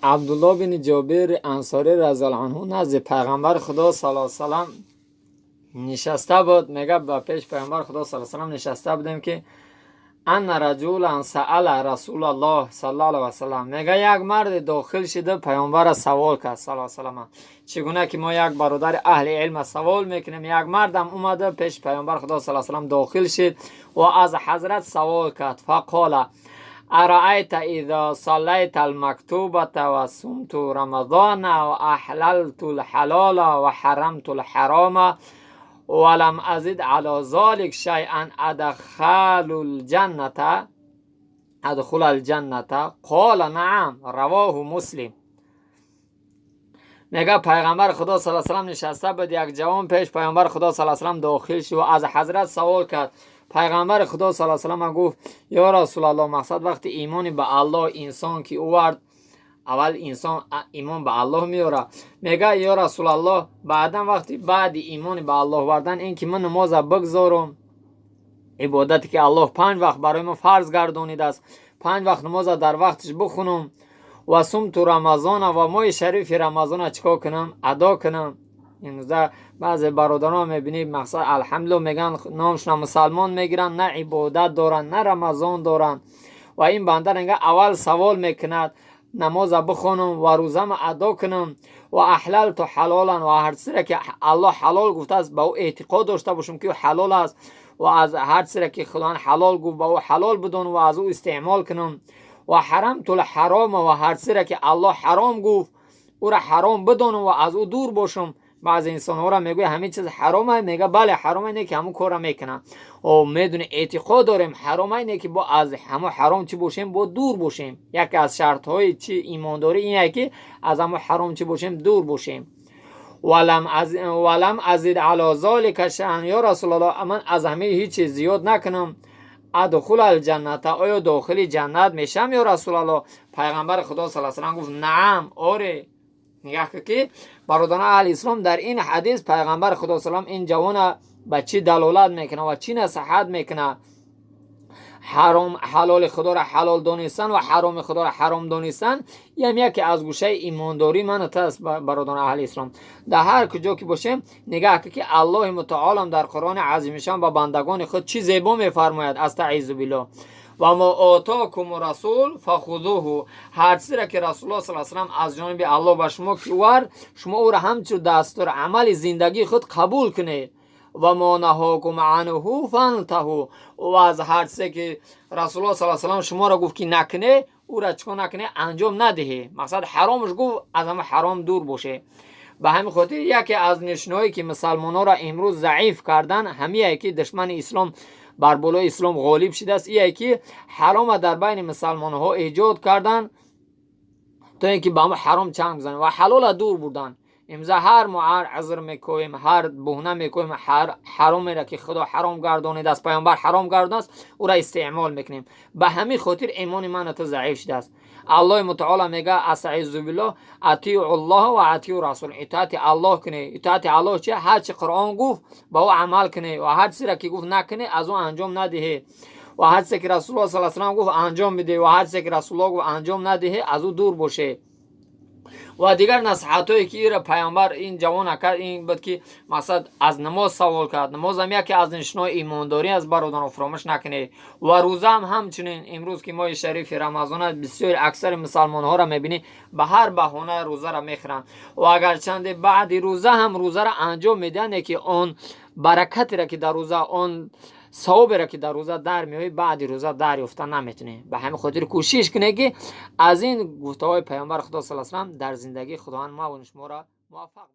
Абдулло бини Ҷобир Ансорӣ разиаллоҳу анҳу назди Пайғамбари Худо саллаллоҳу салам нишаста буд. Мега, ба пеш Пайғамбари Худо саллаллоҳу салам нишаста будем, ки анна раҷулан саала Расулаллоҳ саллаллоҳу алайҳи васалам. Мега, як марде дохил шида, Пайғамбара савол кард саллаллоҳу салам. Чӣ гуна ки мо як бародари аҳли илма савол мекунем, як мардам омада, пеши Пайғамбари Худо саллаллоҳу салам дохил шид ва аз ҳазрат савол кард. Фақола: أرأيت إذا صليت المكتوبة وصمت رمضان وأحللت الحلال وحرمت الحرام ولم أزد على ذلك شيئا أدخل الجنة أدخل الجنة؟ قال: نعم. رواه مسلم. Мега, Пайғамбар Худо сала салам нишаста буд, як ҷавон пеш Пайғамбар Худо сала салам дохил шуд ва аз ҳазрат савол кард. Пайғамбари Худо сала салам гуфт: «Ё Расулаллоҳ, мақсад, вақти имони ба Аллоҳ инсон ки овард, аввал инсон имон ба Аллоҳ меорад». Мега: «Ё Расулаллоҳ, баъдан вақти баъди имони ба Аллоҳ вардан, ин ки ман намоза бигзорум, ибодате ки Аллоҳ панҷ вақт барои мо фарз гардонидааст, панҷ вақт намоза дар вақташ бихунум, ва сумту рамазона, ва моҳи шарифи Рамазона чӣ кор кунам, адо кунам». Имрӯза баъзе бародарон мебинӣ, мақсад, алҳамдулилла мегӯянд, номшона мусалмон мегиранд, на ибодат доранд, на Рамазон доранд. Ва ин банда ранга аввал савол мекунад: намоза бихонам ва рӯзама адо кунам, ва аҳлалту ҳалолан, ва ҳар чизере ки Аллоҳ ҳалол гуфтааст, ба ӯ эътиқод дошта бошам, ки ҳалол аст, ва аз ҳар чизере ки Худованд ҳалол гуфт, ба ӯ ҳалол бидонам ва аз ӯ истеъмол кунам, ва ҳарамтул ҳарома, ва ҳар чизере ки Аллоҳ ҳаром гуфт, ӯра ҳаром бидонам ва аз ӯ дур бошам. Баъзе инсонҳоро мегӯяд, ҳамин чиз ҳаром аст, мега, бале, ҳаром не, ки ҳамун корро мекунам. О, медони, эътиқод дорем, ҳаром не, ки бо аз ҳамон ҳаром чӣ бошем, бо дур бошем. Яке аз шартҳои чи имондорӣ ин ки аз ҳамон ҳаром чӣ бошем, дур бошем. Валам азид ало золика шайъан, ё Расулаллоҳ, ман аз ҳамаи ҳеҷ чиз зиёд накунам, адхул алҷанната, оё дохили ҷаннат мешавам, ё Расулаллоҳ? Пайғамбари Худо сала салам гуфт: «Наам», оре. Нигаҳ кун, ки бародарон аҳли ислом, дар ин ҳадис Пайғамбари Худо салам ин ҷавона ба чӣ далолат мекунад ва чӣ насиҳат мекунад. Ҳаром, ҳалоли Худоро ҳалол донистан ва ҳароми Худоро ҳаром донистан ям яке аз гӯшаи имондорӣ ман аст. Бародарон аҳли ислом, дар ҳар куҷо ки бошем, нигаҳ кун, ки Аллоҳи мутаолам дар Қуръони азимишан ба бандагони худ чӣ зебо мефармояд: астаизу биллоҳ, ва мо отокуму расул фахузуҳу. Ҳар чизере ки Расулуллоҳ сал салам аз ҷониби Аллоҳ ба шумо ки овард, шумо ӯро ҳамчун дастури амали зиндагии худ қабул кунед. Ва мо наҳокум анҳу фантаҳу. Ва аз ҳар чизе ки Расулуллоҳ сал салам шуморо гуфт, ки накунед, ӯра чӣ кор накунед, анҷом надиҳед. Мақсад, ҳаромаш гуфт, аз ҳама ҳаром дур бошед. Ба ҳамин хотир яке аз нишонаҳое ки мусалмонҳоро имрӯз заиф кардан, ҳамие ки душмани ислом бар болои ислом ғолиб шудааст, ие ки ҳарома дар байни мусалмонҳо эҷод кардан, то ин ки ба ҳама ҳаром чанг бизананд ва ҳалола дур бурдан. Имрӯза ҳар мо ҳар узр мекоҳем, ҳар буҳна мекоҳем, ҳар ҳаромеро ки Худо ҳаром гардонидааст, Паёмбар ҳаром гардонааст, ӯра истеъмол мекунем. Ба ҳамин хотир имони ман ту заиф шудааст. Аллоҳи мутаола мега, астаизу биллоҳ, атиу ллоҳ ва атиу расул. Итоати Аллоҳ кунед. Итоати Аллоҳ чи? Ҳар чи Қуръон гуфт, ба ӯ амал кунед, ва ҳар чизеро ки гуфт накунед, аз ӯ анҷом надиҳед, ва ҳар чизе ки Расулуллоҳ сал салам гуфт, анҷом бидиҳед, ва ҳар чизе ки Расулуллоҳ гуфт, анҷом надиҳед, аз ӯ дур бошед. Ва дигар насиҳатҳое ки ира Пайғамбар ин ҷавона кард, ин буд, ки мақсад, аз намоз савол кард. Намозам яке аз нишонаҳои имондорӣ аст, бародарон, фуромӯш накунед. Ва рӯзаам ҳамчунин. Имрӯз ки моҳи шарифи Рамазон аст, бисёри аксари мусалмонҳоро мебинӣ, ба ҳар баҳона рӯзаро мехӯранд. Ва агарчанде баъди рӯза ҳам рӯзаро анҷом медиҳанд, ки он баракатеро ки дар рӯза, он савоберо ки дар рӯза дар меоӣ, баъди рӯза дарёфта наметунӣ. Ба ҳамин хотир кӯшиш кунед, ки аз ин гуфтаҳои Пайғамбари Худо сал салам дар зиндагии Худованд мавони шуморо муваффақ.